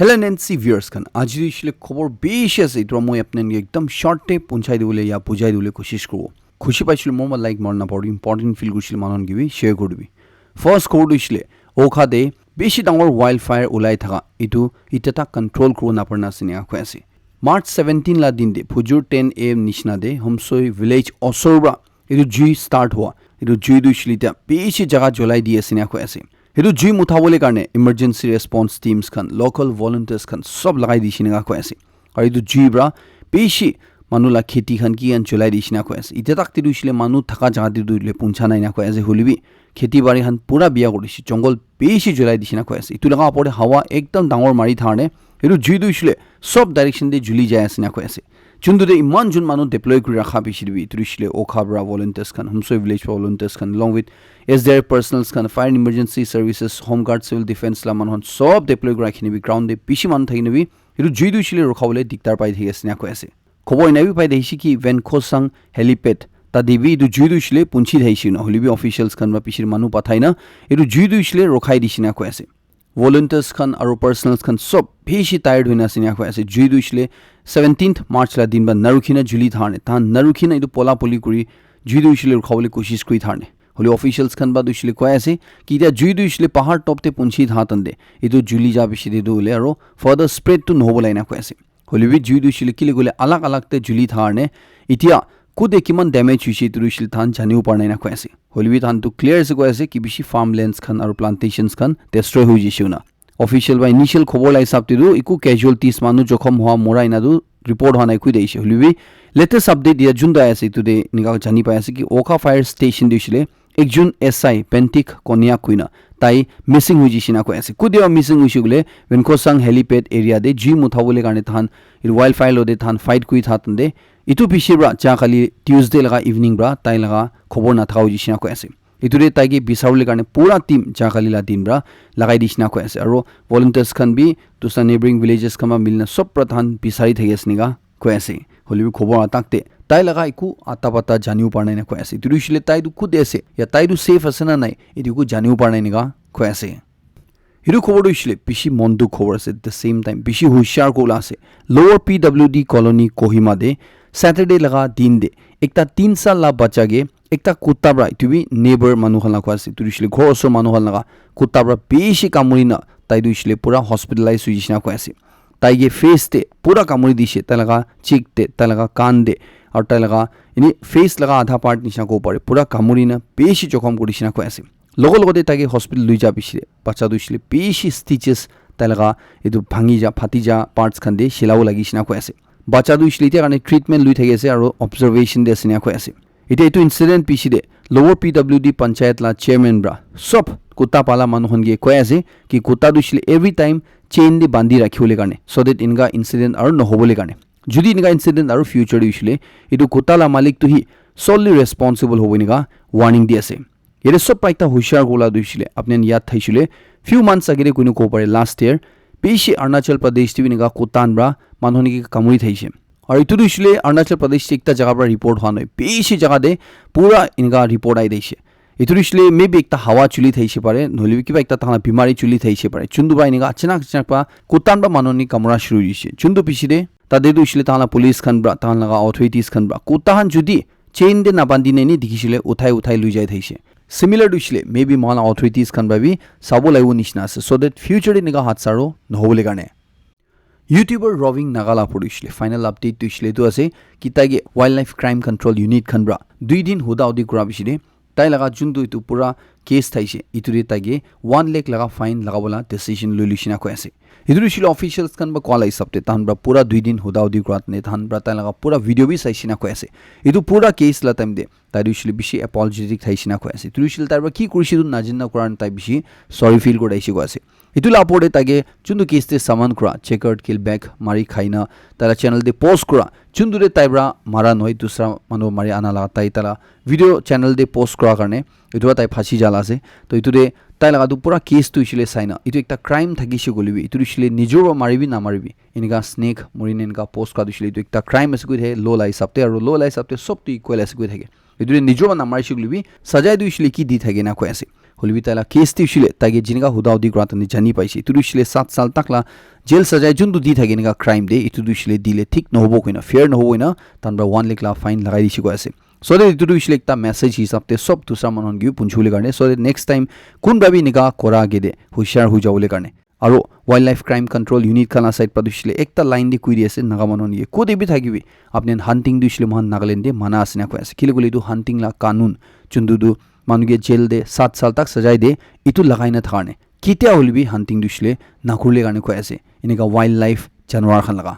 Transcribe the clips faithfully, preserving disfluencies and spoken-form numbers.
Hello N N C viewers khan, aji tu hoishe le khobor bishi ase, etu moi apni khan ke ekdam short te punchai dibole ya bujai dibole koshish koribo. Khushi paishe le moi like mara na paru, important feel kurishe le manu khan ke bi share kori dibi. First khobor tu hoishe le Wokha te bishi dangor wildfire ulai thaka, etu itya tak control koribo napara na ase ena koi ase. March seventeen la din te phujur ten A M nishina te Homsoi village osor pra etu jui start hua. Etu jui tu hoishe le itya bishi jaga jolai di ase ena koi ase. Etu jui muthabole karne emergency response teams khan, local volunteers khan sob lagai dishe ena koi ase. Aru etu jui pra bishi manu la kheti khan ki khan jolai dishe ena koi ase. Itya tak te tu hoishe le manu thaka jaga te tu le puncha nai ena koi ase. Hoile bi kheti bari khan pura biya kori dishe, jungle bishi jolai dishe ena koi ase. Etu laga opor te hawa ekdam dangor mari thaka karne etu jui tu hoishe le sob direction te juli jai ase ena koi ase. Juntu te iman jun manu deploy kuri rakha bishi te bi, etu hoishe le Wokha pra volunteers khan, Homsoi village pra volunteers khan, along with S D R F personnels khan, fire and emergency services, home guard, civil defense la manu khan sob deploy kuri rakhi ne bi ground te bishi manu thaki ne bi etu jui tu hoishe le rukha bole dikdar pai thaki ase ena koi ase. Khobor ena bi pai thakishe ki Venkhosang helipad tate bi etu jui tu hoishe le punchi thakishe na, hoile bi officials khan pra bishi manu pathai na etu jui tu hoishe le rukhai dishe ena koi ase. Volunteers khan aru personnels khan sob bishi tired hoina ase ena koi ase. Jui tu hoishe le seventeenth March la din pra narukhi na juli thaka karne, tahan narukhi na etu pola poli kuri jui tu hoishe le rukha bole koshish kuri thaka karne. Hoile officials khan pra tu hoishe le koi ase ki itya jui tu hoishe le pahar top te punchi thaka tante etu juli ja bishi te tu hoile aru further spread tu nohobo la ena koi ase. Hoile bi jui tu hoishe le kile koile alag alag te juli thaka karne itya kude kiman damage hoishe etu tu hoishe le tahan janibo para nai ena koi ase. Hoile bi tahan tu clear ase koi ase ki bishi farmlands khan aru plantations khan destroy hoi jaishe koina. Official pra initial khobor la hisab te tu eku casualties manu jokhom hua mora ena tu report hua nai koi thakishe. Hoile bi latest update dia junta ase etu te enika jani pai ase ki Wokha fire station te hoishe le ekjun S I Pentik Konyak koina tai missing hoi jaishe ena koi ase. Kude pra missing hoishe koile Venkhosang helipad area te jui muthabole karne tahan etu wildfire lo te tahan fight kuri thaka tante etu piche pra ja kali Tuesday laga evening pra tai laga khobor nathaka hoi jaishe ena koi ase. Etu te tai ke bisaribole karne pura team ja kali la din pra lagai dishe ena koi ase. Aru volunteers khan bi dusra neighboring villages khan pra milina sob pra tahan bisari thaki ase ena koi ase. Hoile bi khobor atak te tai laga eku ata pata janibo para nai ena koi ase. Etu tu hoishe le tai tu kude ase ya tai tu safe ase na nai, etu eku janibo para nai ena koi ase. Etu khobor tu hoishe le bishi mon dukh khobor ase. At the same time bishi hushar kola ase. Lower P W D colony Kohima te Saturday laga din te ekta tin sal la bacha ke ekta kutta pra, etu bi neighbor manu khan la koi ase, etu tu hoishe le ghor osor manu khan laga kutta pra bishi kamuri na tai tu hoishe le pura hospitalize hoi jaishe ena koi ase. Tai ke face te pura kamuri dishe, tai laga cheek te, tai laga kan te, aru tai laga eni face laga adha part nishina kobo pare, pura kamuri na bishi jokhom kuri dishe ena koi ase. Logo logo te tai ke hospital loi ja bishi te bacha tu hoishe le bishi stitches tai laga etu bhangi ja phati ja parts khan te shilabo lagi dishe ena koi ase. Bacha tu hoishe le itya karne treatment loi thaki ase aru observation te ase ena koi ase. Itya etu incident piche te Lower P W D Panchayat la chairman pra sob kutta pala manu khan ke koi ase ki kutta tu hoishe le every time chain te bandi rakhi bole karne, so that enika incident aru nohobo le karne. Jodi enika incident aru future te hoishe le etu kutta la malik tu hi solely responsible hobo enika warning di ase. Yate sob pra ekta hushar kola tu hoishe le, apni khan yad thaishe le, few months age te koine kobo pare, last year bishi Arunachal Pradesh te bi enika kutta khan pra manu khan ke kamuri thaishe. Aru etu tu hoishe le Arunachal Pradesh te ekta jaga pra report hua nai, bishi jaga te pura enika report ai thaishe. Etu tu hoishe le maybe ekta hawa chuli thaishe pare, nohole bi kiba ekta tahan la bimari chuli thaishe pare. Juntu pra enika achanak achanak pra kutta khan pra manu khan ke kamura shuru hoishe. Juntu piche te tate tu hoishe le tahan la police khan pra, tahan laga authorities khan pra kutta khan jodi chain te nabandi na eni dikhishe le uthai uthai loi jai thaishe. Similar tu hoishe le maybe mohan la authorities khan pra bi sabo lagibo nishina ase, so that future te enika hadsa aru nohobo le karne. YouTuber Roving Naga la opor te hoishe le final update tu hoishe le etu ase ki tai ke Wildlife Crime Control Unit khan pra dui din huda hudi kura piche te tai laga juntu etu pura case thaishe, etu te tai ke one lakh laga fine lagabo la decision loi loishe na koi ase. Etu tu hoishe le officials khan pra koa la hisab te tahan pra pura dui din huda hudi kura tane tahan pra tai laga pura video bi saishe na koi ase. Etu pura case la time te tai tu hoishe le bishi apologetic thaishe na koi ase. Etu tu hoishe le tai pra ki kurishe tu najana kora tai bishi sorry feel kuri thaishe koi ase. Etu la opor te tai ke juntu case te saman kura, checkered, kill bag, mari khai na tai la channel te post kura, juntu te tai pra mara nohoi, dusra manu mari ana la tai tai la video channel te post kura karne etu pra tai phasi ja la ase. To etu te tai laga tu pura case tu hoishe le sai na, etu ekta crime thakishe koile bi, etu tu hoishe le nijor pra mari bi na mari bi, enika snake muri na enika post kura tu hoishe le etu ekta crime ase koi thake law la hisab te, aru law la hisab te sob tu equal ase koi thake. Etu te nijor pra na marishe koile bi sajai tu hoishe le ki di thake na koi ase. Hoilebi tai la case te hoishile, tai ke jinika huda hudi kura tani jani paise. Etu tu hoishile sat sal tak la jail sajai juntu di thake enika crime de, etu tu hoishile dile thik nahobo koina, fair nahobo koina, tahan pra one lakh la fine lagai dise koi ase. So that etu tu hoishile ekta message hisab te sob dusra manu khan ke bi punchibole karne, so that next time kun pra bi enika kora age de hushar hoi jabole karne. Aro Wildlife Crime Control Unit khan la side pra tu hoishile ekta line de koi di ase, Naga manu khan ke kote bi thakibi, apni khan hunting tu hoishile moikhan Nagaland de mana ase na koi ase. Kile koile etu hunting la kanun, juntu tu manu ke jail de sat sal tak sajai de, etu lagai na thaka karne. Ketia hoile bi hunting tu hoishile nakurle karne koi ase. Enika wildlife, janwar khan laga.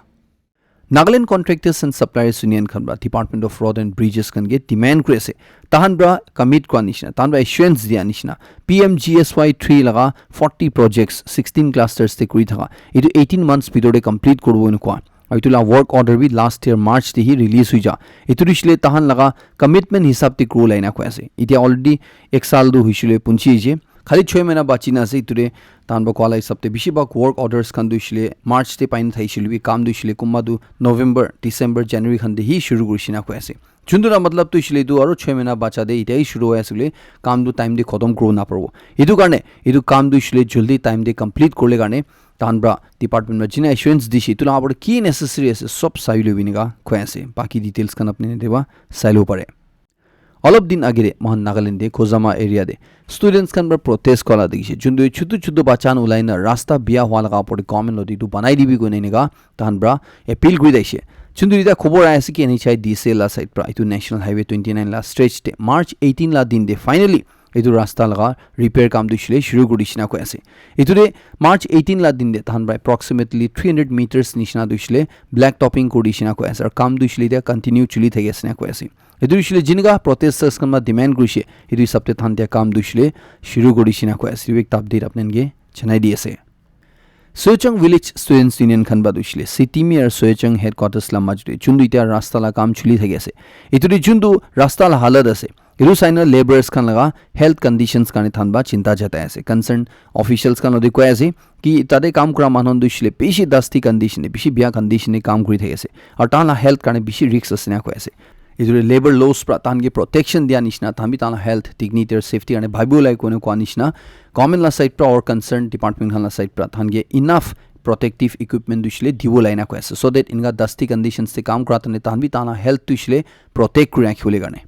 Nagaland Contractors and Suppliers Union khan pra Department of Road and Bridges khan ke demand kuri ase. Tahan pra commit kura nishina, tahan pra assurance dia nishina, P M G S Y three laga forty projects, sixteen clusters te kuri thaka, etu eighteen months bhitor te complete kuribo ena koa. Aru etu la work order bi last year March te hi release hoi ja. Etu hoishile tahan laga commitment hisab te kuri laina koi ase. Etia already ek sal tu hoishile punchi je. Khali choi mahina bachi na ase, etu te tahan pra koa la hisab te bishi bhag work orders khan tu hoishile March te paina thaishe hoile bi kam tu hoishile kunba tu November, December, January khan te hi shuru kurishe na koi ase. Juntu la matlab tu hoishile etu aro choi mahina bacha te etia hi shuru hoi ase koile kam tu time te khotom kuribo naparibo. Etu karne etu kam tu hoishile jaldi time te complete kurle karne tahan pra department pra jina assurance dishe, etu la upor te ki necessary ase sob sai lobi enika koi ase. Baki details khan apni khan yate pra sai lobo pare. Olop din age de moikhan Nagaland de Khojama area de students khan pra protest kura la dikhi ase. Juntu chutu chutu bacha khan ulai na rasta bia hua laga upor de government loti etu banai dibi koina enika tahan pra appeal kuri thakishe. Juntu etia khobor ahi ase ki N H I D C L la side pra etu National Highway twenty nine la stretch de March eighteen la din de finally etu rasta laga repair kam tu hoishile shuru kuri dishina koi ase. Etu de March eighteen la din de tahan pra approximately three hundred meters nishina tu hoishile black topping kuri dishina koi ase. Aru kam tu hoishile etia continue chuli thaki ase na koi ase. Etu hoishile jinika protesters khan pra demand kurishe, etu hisab te tahan dia kam tu hoishile shuru kuri dishina koi ase. Etu ekta update apni khan ke janai di ase. Sochang Village Students Union khan pra tu hoishile Sitimi aru Sochang headquarters la maj te juntu etia rasta la kam chuli thaki ase. Etu te juntu rasta la halat ase, etu sai na labourers khan laga health conditions karne tahan pra chinta jatai ase. Concerned officials khan loti koi ase ki tate kam kura manu khan tu hoishile bishi dusty condition de, bishi bia condition de kam kuri thaki ase. Aru tahan la health karne bishi risk ase na koi ase. Etu te labour laws pra tahan ke protection dia nishina, tahan bi tahan la health, dignity aru safety karne bhabibo lage koina koa nishina government la side pra aru concerned department khan la side pra tahan ke enough protective equipment tu hoishile dibo lage na koi ase, so that enika dusty conditions te kam kura tane tahan bi tahan la health tu hoishile protect kuri rakhibole karne.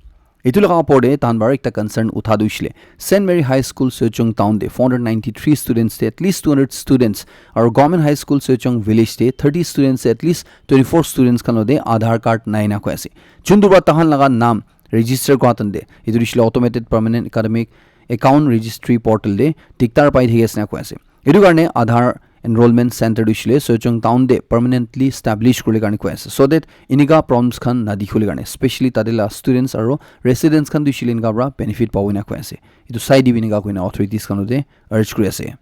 Etu laga upor te tahan pra ekta concern utha tu hoishile Saint Mary High School Sochang town te four hundred ninety three students te at least two hundred students aru Government High School Sochang village te thirty students te at least twenty four students khan loti Aadhaar card nai na koi ase. Juntu pra tahan laga naam register kura tante etu hoishile automated permanent academic account registry portal te diktar pai thaki ase na koi ase. Etu karne Aadhaar enrollment center tu hoishile Sochang town te permanently establish kuribole karne koi ase, so that enika problems khan nadikhibole karne, especially tate la students aru residents khan tu hoishile enika pra benefit pabo ena koi ase. Etu sai dibi enika koina authorities khan te urge kuri ase.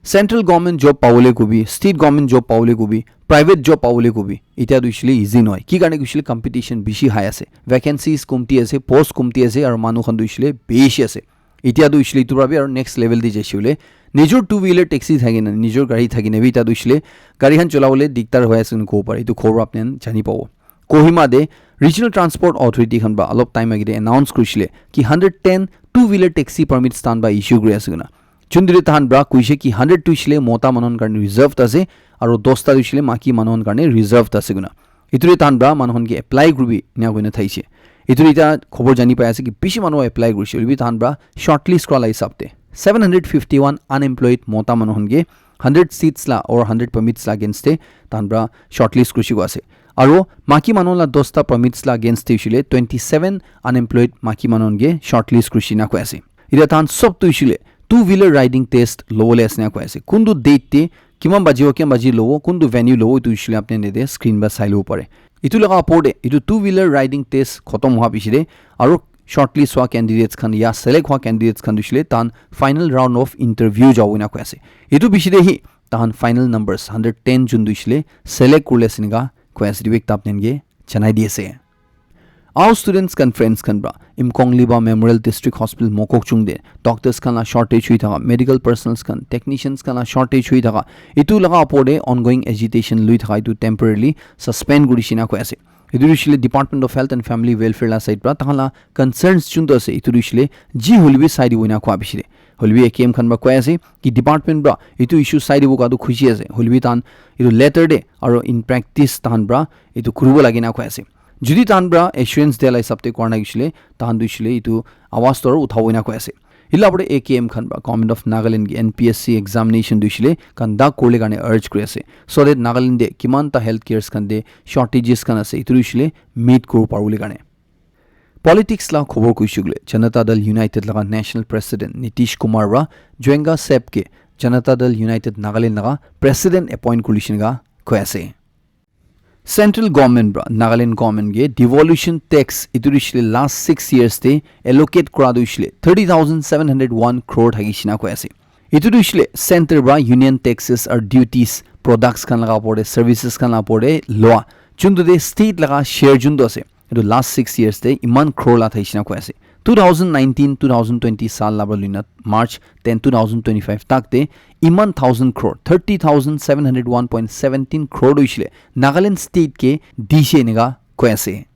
Central government job pabole kobi, state government job pabole kobi, private job pabole kobi, etia tu hoishile easy nohoi. Ki karne hoishile competition bishi high ase, vacancies komti ase, post komti ase, aru manu khan tu hoishile bishi ase. Etia tu hoishile etu pra bi aru next level te jaise hoile nijor two wheeler taxi thaki na, nijor gari thaki na bi etia tu hoishile gari khan cholabole diktar hoi ase koina kobo pare. Etu khobor apni khan jani pabo. Kohima te Regional Transport Authority khan pra alop time age te announce kurishile ki hundred ten two wheeler taxi permits tahan pra issue kuri ase koina. Juntu te tahan pra koishe ki hundred tu hoishile mota manu khan karne reserved ase, aru dosta tu hoishile maiki manu khan karne reserved ase koina. Etu te tahan pra manu khan ke apply kuribi ena koina thaishe. Etu te etia khobor jani pai ase ki bishi manu apply kurishe, hoilebi tahan pra shortlist kura la hisab te seven hundred fifty one unemployed mota manu khan ke hundred seats la or hundred permits la against te tahan pra shortlist kurishe koi ase. Aru maiki manu la dosta permits la against te hoishile twenty seven unemployed maiki manu khan ke shortlist kurishe na koi ase. Etia tahan sob tu hoishile two wheeler riding test lobole ase na koi ase. Kuntu date te kiman baji wa kiman baji lobo, kuntu venue lobo, etu hoishile apni khan yate screen pra sai lobo pare. Etu laga upor te etu two wheeler riding test khotom hwa piche te aru shortlist hwa candidates khan ya select hwa candidates khan tu hoishile tahan final round of interview jabo ena koi ase. Etu piche te hi tahan final numbers hundred ten juntu hoishile select kurile ase enika koi ase, etu bi ekta apni khan ke janai di ase. Aru students conference khan pra Imkong Liba Memorial District Hospital Mokokchung te doctors khan la shortage hoi thaka, medical personnels khan, technicians khan la shortage hoi thaka, etu laga upor te ongoing agitation lui thaka etu temporarily suspend kurishe na koi ase. Etu hoishile Department of Health and Family Welfare la side pra tahan la concerns juntu ase etu hoishile ji hoilebi sai dibo ena koa piche te. Hoilebi A K M khan pra koi ase ki department pra etu issue sai dibo koa tu khushi ase. Hoilebi tahan etu letter de aro in practice tahan pra etu kuribo lage na koi ase. Jodi tahan pra assurance dia la hisab te kora nai hoishile, tahan tu hoishile etu awaz tu aro uthabo ena koi ase. Etu la opor te A K M khan pra Government of Nagaland ki N P S C examination tu hoishile conduct kuribole karne urge kuri ase, so that Nagaland te kiman ta health cares khan te shortages khan ase, etu tu hoishile meet kuribo paribole karne. Politics la khobor koishe koile, Janata Dal United laga National President Nitish Kumar pra Jwenga Sep ke Janata Dal United Nagaland laga President appoint kuri lishe ena koi ase. Central Government pra Nagaland Government ke devolution tax etu tu hoishile last six years te allocate kora tu hoishile thirty thousand seven hundred one crore thakishe ena koi ase. Etu tu hoishile center pra union taxes aru duties products khan laga opor te services khan laga opor te loa. Juntu te state laga share juntu ase, etu last six years te iman crore la thaishe ena koi ase. Two thousand nineteen, two thousand twenty saal la pra luina March ten, two thousand twenty-five tak te iman thousand crore, thirty thousand seven hundred one point seventeen crore tu hoishile Nagaland state ke dishe eneka koi ase.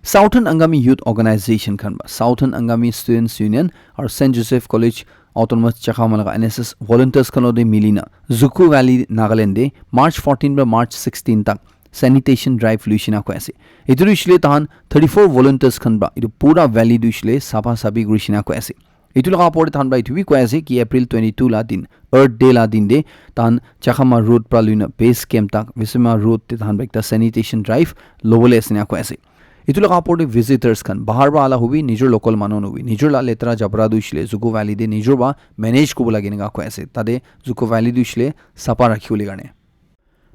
Southern Angami Youth Organization khan pra Southern Angami Students Union aru Saint Joseph College Autonomous Chakhama laga N S S volunteers khan lote milina Zuku Valley, Nagaland te March fourteen pra March sixteen tak sanitation drive luishe ena koi ase. Etu tu hoishile tahan thirty-four volunteers khan pra etu pura valley tu hoishile sapha sapi kurishe ena koi ase. Etu laga opor te tahan pra etu bi koi ase ki April twenty-two la din, Earth Day la din te tahan Chakhama Road pra luina base camp tak Visima Road te tahan pra ekta sanitation drive lobole ase ena koi ase. Etu laga opor te visitors khan bahar pra ala hobi, nijor local manu hobi, nijor la letra jabra tu hoishile Zuku Valley te nijor pra manage kuribo lage ena koi ase. Tate Zuku Valley tu hoishile sapha rakhibo le karne.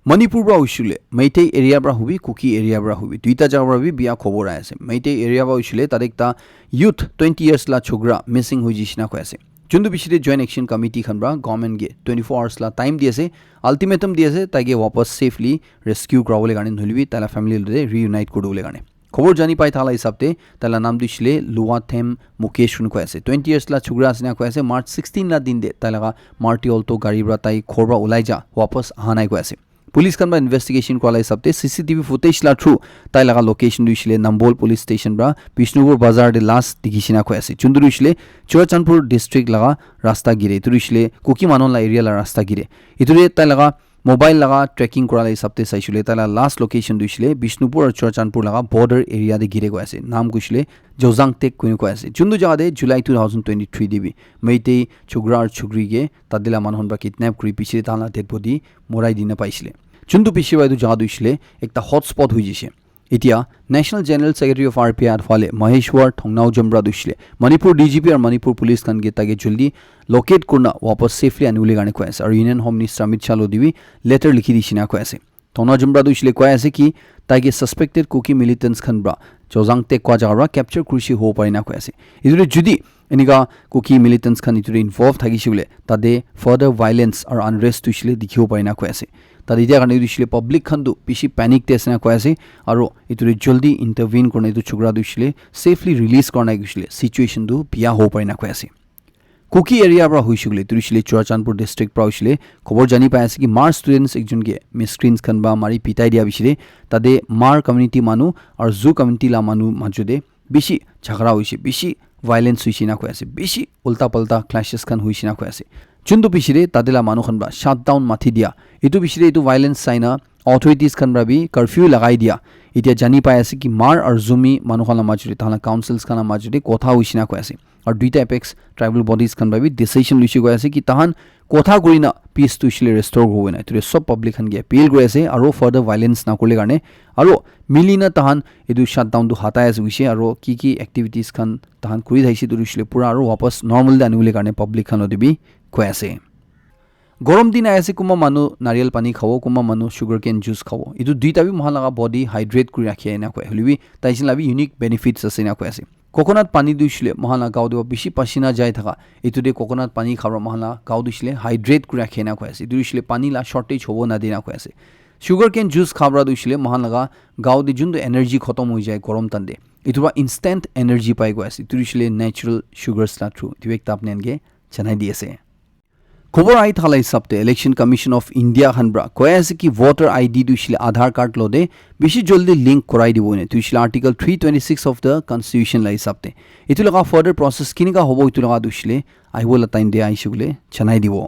Manipur pra hoishile, Meitei area pra hobi, Kuki area pra hobi, duita jaga pra bi biya khobor ahi ase. Meitei area pra hoishile, tate ekta youth twenty years la chokra missing hoi jishe ena koi ase. Juntu piche te Joint Action Committee khan pra government ke twenty-four hours la time di ase, ultimatum di ase, taike wapas safely rescue kurabole karne, nohole bi taila family lote reunite kuribole karne. Khobor jani pai thala hisab te, taila naam tu hoishile Lua Them Mukesh koi ase. Twenty years la chokra ase ena koi ase. March sixteen la din te, tai laga Maruti Alto gari pra tai ghor pra ulai ja, wapas aha nai koi ase. Police khan pra investigation kura la hisab te C C T V footage la through tai laga location tu hoishile Nambol Police Station pra Bishnupur Bazar te last dikhishe ena koi ase. Juntu tu hoishile Churachandpur district laga rasta gire. Etu tu hoishile Kuki manu la area la rasta gire. Etu te tai laga mobile laga tracking kura la hisab te saishe koile tai la last location tu hoishile Bishnupur aru Churachandpur laga border area te gire koi ase. Naam koishile Jozang Tek koi koi ase. Juntu jaga te July two thousand twenty-three te bi Meitei chokra aru chokri ke tate la manu khan pra kidnap kuri piche te tahan la dead body morai dina paishile. Juntu piche pra etu jaga tu hoishile ekta hotspot hoi jishe. Etia National General Secretary of R P I phale Maheshwar Thongnaojam pra tu hoishile Manipur D G P aru Manipur Police khan ke taike jaldi locate kurina wapas safely anibole karne koi ase. Aru Union Home Minister Amit Shah lote bi letter likhi dishe ena koi ase. Thongnaojam pra tu hoishile koi ase ki taike suspected Kuki militants khan pra Jozang Tek koi jaga pra capture kurishe hobo pare ena koi ase. Etu te jodi enika Kuki militants khan etu te involve thakishe koile tate further violence aru unrest tu hoishile dikhibo pare ena koi ase. Tate etia karne tu hoishile public khan tu bishi panic te ase ena koi ase, aru etu te jaldi intervene kurina etu chokra tu hoishile safely release kura nai hoishile situation tu biya hobo pare ena koi ase. Kuki area pra hoishe koile, etu hoishile Churachandpur district pra hoishile, khobor jani pai ase ki Hmar students ekjon ke miscreants khan pra mari pitai dia piche te, tate Hmar community manu aru Zu community la manu majo te bishi jhagara hoishe, bishi violence hoishe ena koi ase, bishi ulta palta clashes khan hoishe ena koi ase. Juntu piche te tate la manu khan pra shutdown mathi dia, etu piche te etu violence sai na authorities khan pra bi curfew lagai dia. Etia jani pai ase ki Hmar aru Zumi manu khan la majo te, tahan la councils khan la majo te kotha hoishe ena koi ase. Aru duita apex tribal bodies khan pra bi decision loishe koi ase ki tahan kotha kurina peace tu hoishile restore kuribo na. Etu te sob public khan ke appeal kuri ase aru further violence nakurile karne aru milina tahan etu shutdown tu hatai ase koishe aru ki ki activities khan tahan kuri thakishe etu hoishile pura aru wapas normal te anibole karne public khan lote bi koi ase. Gorom din ahi ase, kunba manu nariyal pani khabo, kunba manu sugar cane juice khabo. Etu duita bi moikhan laga body hydrate kuri rakhe ena koi. Hoilebi tai jin la bi unique benefits ase ena koi ase. Coconut pani tu hoishile moikhan la gao te bishi pasina jai thaka. Etu te coconut pani kha pra moikhan la gao tu hoishile hydrate kuri rakhe ena koi ase. Etu hoishile pani la shortage hobo na de ena koi ase. Sugar cane juice kha pra tu hoishile moikhan laga gao te juntu energy khotom hoi jai gorom time te, etu pra instant energy pai koi ase. Etu hoishile natural sugars la through. Etu ekta apni khan ke janai di ase. Khobor ahi thala hisab te Election Commission of India khan pra koi ase ki voter I D tu hoishe le Aadhaar card lote bishi jaldi link korai dibo ne. Tu hoishe le Article three twenty-six of the Constitution la hisab te. Etu laga further process kinika hobo etu laga tu hoishe le ahibo la time te ahishe koile janai dibo.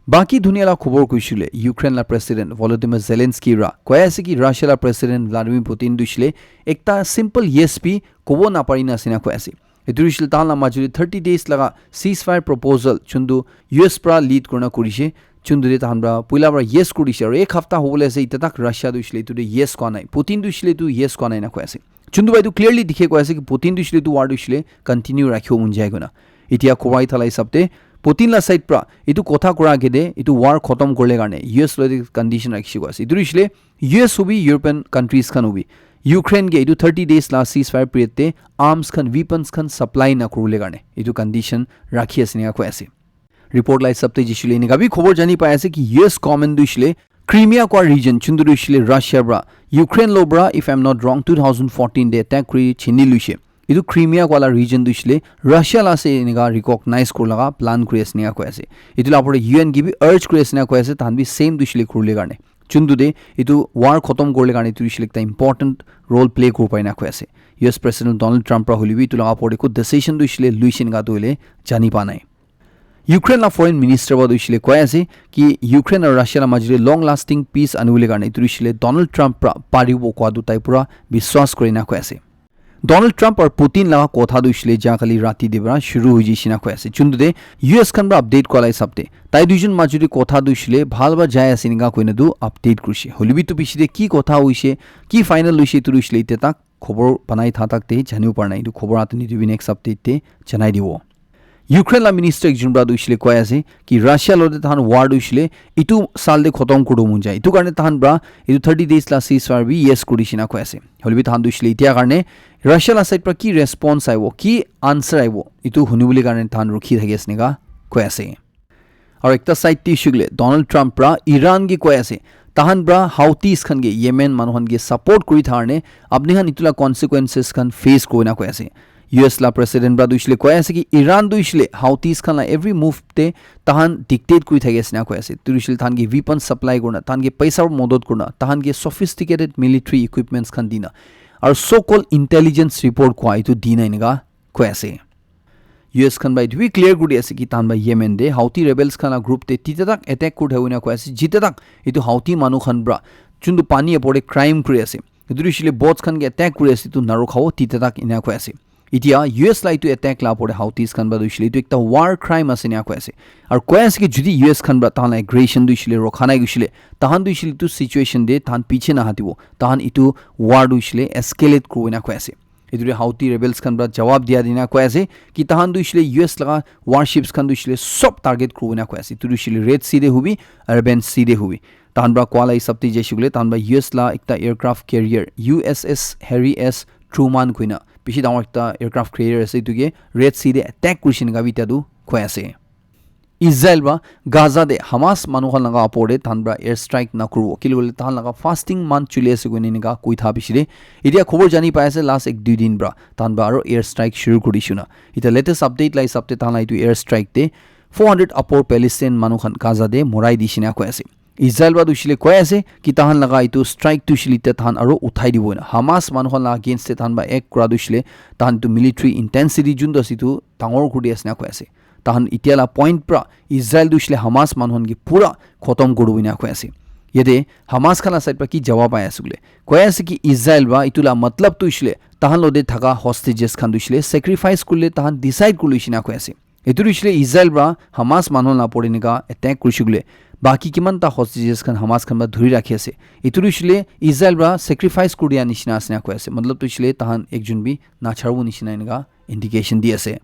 Baki dunia la khobor koishe koile Ukraine la President Volodymyr Zelensky pra koi ase ki Russia la President Vladimir Putin tu hoishe le ekta simple yes bi kobo napari na ase ena koi ase. Etu hoishe le tahan la majuri thirty days laga ceasefire proposal chuntu U S pra lead kurina kurishe, chuntu de tahan pra puila pra yes kurishe, aru ek hafta hobole ase, ita tak Russia tu hoishe le etu de yes koa nai, Putin tu hoishe le etu yes koa nai ena koi ase. Chuntu bai tu clearly dikhe koi ase ki Putin tu hoishe le etu war tu hoishe le continue rakhibo mon jai koina. Itia khobor ahi thala hisab te Putin la side pra etu kotha kura age de etu war khotom kurle karne U S lote condition rakhishe koi ase. Etu hoishe le U S hobi, European countries khan hobi, Ukraine ke etu thirty days la ceasefire period te arms khan, weapons khan supply na kuribole karne etu condition rakhi ase ena koi ase. Report la hisab te jishile enika bi khobor jani pai ase ki U S government tu hoishe le Crimea koa region chuntu tu hoishe le Russia pra Ukraine lo pra, if I'm not wrong, two thousand fourteen te attack kuri chini luishe. Etu Crimea koa la region tu hoishe le Russia la ase enika recognize kuri laga plan kuri ase ena koi ase. Etu la opor te U N ke bi urge kuri ase ena koi ase, tahan bi same tu hoishe le kuribole karne. Chuntu de etu war khotom kurle karne etu hoishe le ekta important role play kuribo pare na koi ase. U S President Donald Trump pra hoile bi etu laga opor de ekko decision tu hoishe le luishe ena tu hoile jani pa nai. Ukraine la foreign minister pra tu hoishe le koi ase ki Ukraine aru Russia la majuri long lasting peace anibole karne etu hoishe le Donald Trump pra paribo koa tu tai pura biswas kuri na koi ase. Donald Trump aru Putin laga kotha tu hoishe le ja kali rati de pra shuru hoi jaise na koi ase. Chuntu de U S khan pra update koa la hisab te tai duijon majuri kotha tu hoishe le bhal pra jai ase ena koina tu update kurishe. Hoile bi tu piche de ki kotha hoishe, ki final hoishe, etu tu hoishe le itia tak khobor banai tha tak te janibo para nai. Etu khobor atani tu bi next update te janai dibo. Ukraine la minister ekjon pra tu hoishe le koi ase ki Russia lote tahan war tu hoishe le etu sal de khotom kuribo mon jai. Etu karne tahan pra etu thirty days la ceasefire bi yes kurishe na koi ase. Hoile bi tahan tu hoishe le itia karne Russia la side pra ki response aibo, ki answer aibo, etu hunibole karne tahan rukhi thaki ase ena koi ase. Aru ekta side te hoishe koile Donald Trump pra Iran ke koi ase, tahan pra Houthis khan ke, Yemen manu khan ke support kuri thakar ne apni khan etu la consequences khan face kurina koi ase. U S la president pra tu hoishe le koi ase ki Iran tu hoishe le Houthis khan la every move te tahan dictate kuri thaki ase ena koi ase. Tu hoishe le tahan ke weapon supply kurina, tahan ke paisa modot kurina, tahan ke sophisticated military equipments khan dina, aru so called intelligence report koa etu dina enika koi ase. U S khan pra etu bi clear kuri ase ki tahan pra Yemen te Houthi rebels khan la group te tita tak attack kuri thakibo ena koi ase, jita tak etu Houthi manu khan pra chuntu pani opor te crime kuri ase, etu tu hoishe le boats khan ke attack kuri ase, etu narukha bo tita tak ena koi ase. Itia U S la etu attack la opor te Houthis khan pra tu hoishe le etu ekta war crime ase ena koi ase. Aru koi ase ki jodi U S khan pra tahan la aggression tu hoishe le rokha nai hoishe le, tahan tu hoishe le etu situation te tahan piche na hatibo, tahan etu war tu hoishe le escalate kuribo ena koi ase. Etu de Houthi rebels khan pra jawab dia dina koi ase ki tahan tu hoishe le U S laga warships khan tu hoishe le sob target kuribo ena koi ase. Etu tu hoishe le Red Sea de hobi, Arabian Sea de hobi. Tahan pra koa la hisab te jaise koile tahan pra U S la ekta aircraft carrier U S S Harry S Truman koina bishi dangor ekta aircraft carrier ase, etu ke Red Sea de attack kurishe ena bi etia tu koi ase. Israel pra Gaza de Hamas manu khan laga opor te tahan pra air strike na kuribo. Kile koile tahan laga fasting month chuli ase koine enika koi tha piche de. Itia khobor jani pai ase last ek dui din pra tahan pra aru air strike shuru kuri dishe na. Itia latest update la hisab te tahan la etu air strike te four hundred upper Palestine manu khan Gaza de morai dishe na koi ase. Israel pra tu hoishe le koi ase ki tahan laga etu strike tu hoishe le tahan aru uthai dibo ena. Hamas manu khan la against te tahan pra ek kura tu hoishe le tahan etu military intensity jun tu ase etu dangor kuri di ase ena koi ase. Tahan itia la point pra Israel tu hoishe le Hamas manu khan ke pura khotom kuribo ena koi ase. Yate Hamas khan la side pra ki jawab ahi ase koile, koi ase ki Israel pra etu la matlab tu hoishe le tahan lote thaka hostages khan tu hoishe le sacrifice kurile tahan decide kuri loishe na koi ase. Etu tu hoishe le Israel pra Hamas manu la opor enika attack kurishe koile baki kiman ta hostages khan Hamas khan pra dhuri rakhi ase. Etu tu hoishe le Israel pra sacrifice kuri dia nishina ase na koi ase. Matlab tu hoishe le tahan ekjon bi nacharibo nishina enika indication di ase.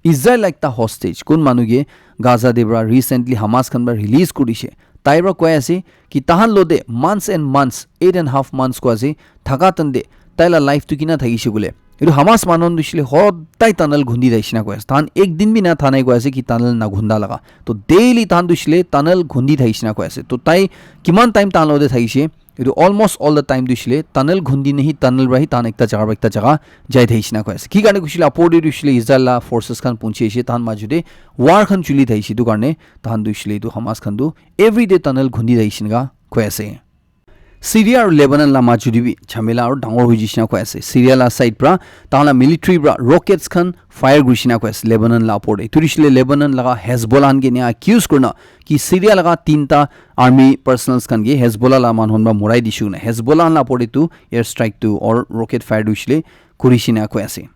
Israel la ekta hostage, kun manu ke Gaza te pra recently Hamas khan pra release kurishe, tai pra koi ase ki tahan lote months and months, eight and half months koi ase, thaka tante tai la life tu kina thakishe koile, etu Hamas manu khan tu hoishe le hodai tunnel khundi thakishe na koi ase. Tahan ek din bi na tha nai koi ase ki tunnel na khunda laga. To daily tahan tu hoishe le tunnel khundi thakishe na koi ase. To tai kiman time tahan lote thakishe, Etu almost all the time tu hoishe le tunnel khundi na hi tunnel para hi tahan ekta jaga para ekta jaga jai thakishe na koi ase. Ki karne hoishe le apor te tu hoishe le Israel la forces khan punchi ase, tahan maju te war khan chuli thakishe, etu karne tahan tu hoishe le etu Hamas khan tu everyday tunnel khundi thakishe na koi ase. Syria aru Lebanon la maju te bi jhamela aru dangor hoi jishe na koi ase. Syria la side pra tahan la military pra rockets khan fire kurishe na koi ase Lebanon la opor te. Etu hoishe le Lebanon laga Hezbollah khan ke enia accuse kurina ki Syria laga tinta army personnels khan ke Hezbollah la manu khan pra morai dishe koina. Hezbollah la opor te tu air strike tu or rocket fire tu hoishe le kurishe na koi ase.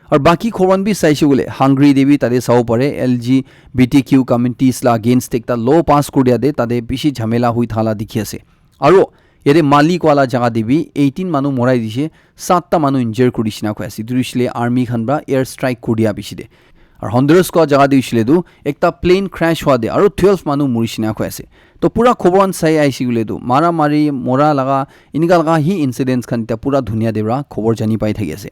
Aru baki khobor khan bi saishe koile Hungary te bi tate sabo pare L G B T Q communities la against ekta law pass kuri dia te tate bishi jhamela hoi thala dikhi ase. Aru yate Mali koa la jaga te bi eighteen manu morai dishe, satta manu injure kuri dishe na koi ase. Etu hoishe le army khan pra air strike kuri dia bishi te. Aru Honduras koa jaga te hoishe le tu ekta plane crash hwa te aru twelve manu murishe na koi ase. To pura khobor khan sai aishe koile tu mara mari mora laga enika laga hi incidents khan eta pura dunia te pra khobor jani pai thaki ase.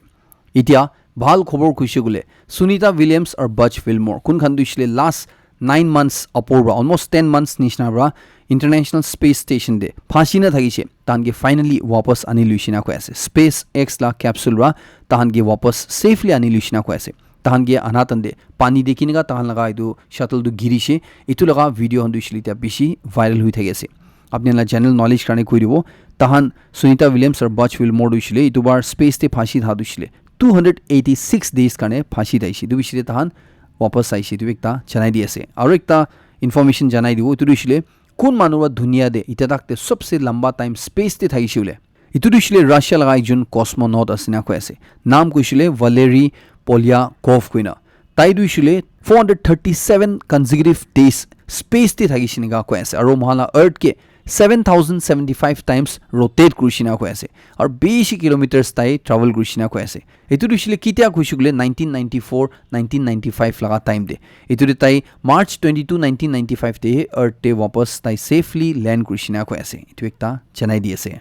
Etia bhal khobor kuishe koile Sunita Williams aru Butch Wilmore kun khan tu hoishe le last nine months apor pra almost ten months nishina pra International Space Station te phansi na thakishe, tahan ke finally wapas ani luishe na koi ase. SpaceX la capsule pra tahan ke wapas safely ani luishe na koi ase. Tahan ke ana tante pani te kinika tahan laga etu shuttle tu girishe, etu laga video khan tu hoishe le eta bishi viral hoi thaki ase. Apni la general knowledge karne koi dibo, tahan Sunita Williams aru Butch Wilmore tu hoishe le etu bar space te phansi tha tu hoishe le two hundred eighty six days karne phansi thaishe. Etu bishi te tahan wapas aishe, etu ekta janai di ase. Aru ekta information janai dibo, etu tu hoishe le kun manu pra dunia te eta tak te sobse lamba time space te thakishe koile. Etu tu hoishe le Russia laga ekjon cosmonaut ase na koi ase. Naam tu hoishe le Valery Polyakov koina. Tai tu hoishe le four hundred thirty seven consecutive days space te thakishe enika koi ase. Aru moikhan la Earth ke seven thousand seventy five times rotate kurishe enika koi ase. Aru bishi kilometers tai travel kurishe enika koi ase. Etu tu hoishe le ketia kuishe koile nineteen ninety four, nineteen ninety five laga time te. Etu te tai March twenty two, nineteen ninety five te Earth te wapas tai safely land kurishe enika koi ase. Etu ekta janai di ase.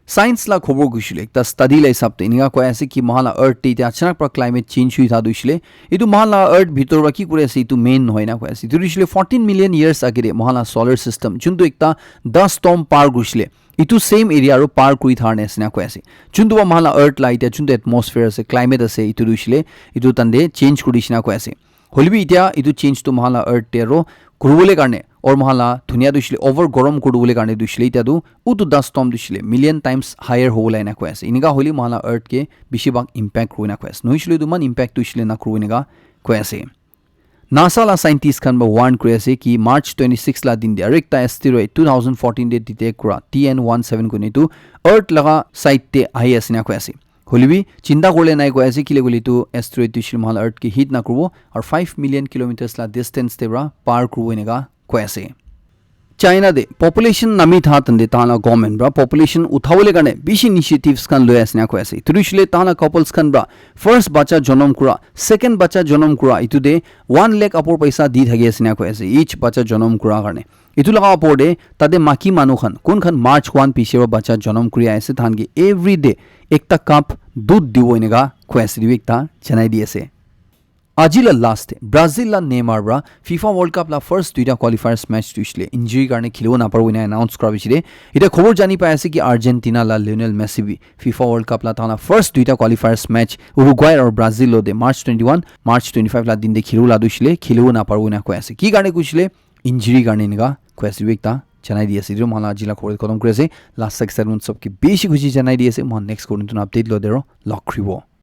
Science la khobor kuishe le ekta study la hisab te enika koi ase ki moikhan la Earth te eta achanak pra climate change hoi tha tu hoishe le etu moikhan la Earth bhitor pra ki kuri ase etu main nohoi enika koi ase. Etu tu hoishe le fourteen million years age te moikhan la solar system juntu ekta dust storm par kurishe le etu same area aru par kuri thar ne ase enika koi ase. Juntu pra moikhan la Earth la eta juntu atmosphere ase, climate ase, etu tu hoishe le etu tante change kuri dishe enika koi ase. Hoile bi eta etu change tu moikhan la Earth te aru kuribole karne or moikhan la dunia tu hoishe le over gorom kuribole karne tu hoishe le eta tu utu dust storm tu hoishe le million times higher hobo la enika koi ase. Enika hoile moikhan la Earth ke bishi bhag impact kuribo enika koi ase. Nohoishe le etu eman impact tu hoishe le nakuribo enika koi ase. NASA la scientist khan pra warn kuri ase ki March twenty six la din te aru ekta asteroid two thousand fourteen te detect kura T N one seven koi ne etu Earth laga side te ahi ase enika koi ase. Hoile bi chinta kuribole nai koi ase, kile koile etu asteroid tu hoishe le moikhan la Earth ke hit nakuribo aru five million kilometers la distance te pra par kuribo enika koi ase. China te population nami tha tante tahan la government pra population uthabole karne bishi initiatives khan loi ase enika koi ase. Etu tu hoishe le tahan la couples khan pra first bacha jonom kura, second bacha jonom kura, etu te one lakh apor paisa di thaki ase enika koi ase each bacha jonom kura karne. Etu laga opor te tate maki manu khan kun khan March one piche pra bacha jonom kuri ase, tahan ke every day ekta cup dudh dibo enika koi ase, etu bi ekta janai di ase. Aji la last te Brazil la Neymar pra FIFA World Cup la first duita qualifiers match tu hoishe le injury karne khelibo naparibo ena announce kura piche te eta khobor jani pai ase ki Argentina la Lionel Messi bi FIFA World Cup la tahan la first duita qualifiers match Uruguay aru Brazil lo te March twenty one, March twenty five la din te khelibo la tu hoishe le khelibo naparibo ena koi ase. Ki karne koishe le injury karne enika koi ase, etu bi ekta janai di ase. Etu moikhan la aji la khobor khotom kuri ase. Last excitement sobke bishi khushi janai di ase. Moikhan next khobor notun update lo te aru log kuribo.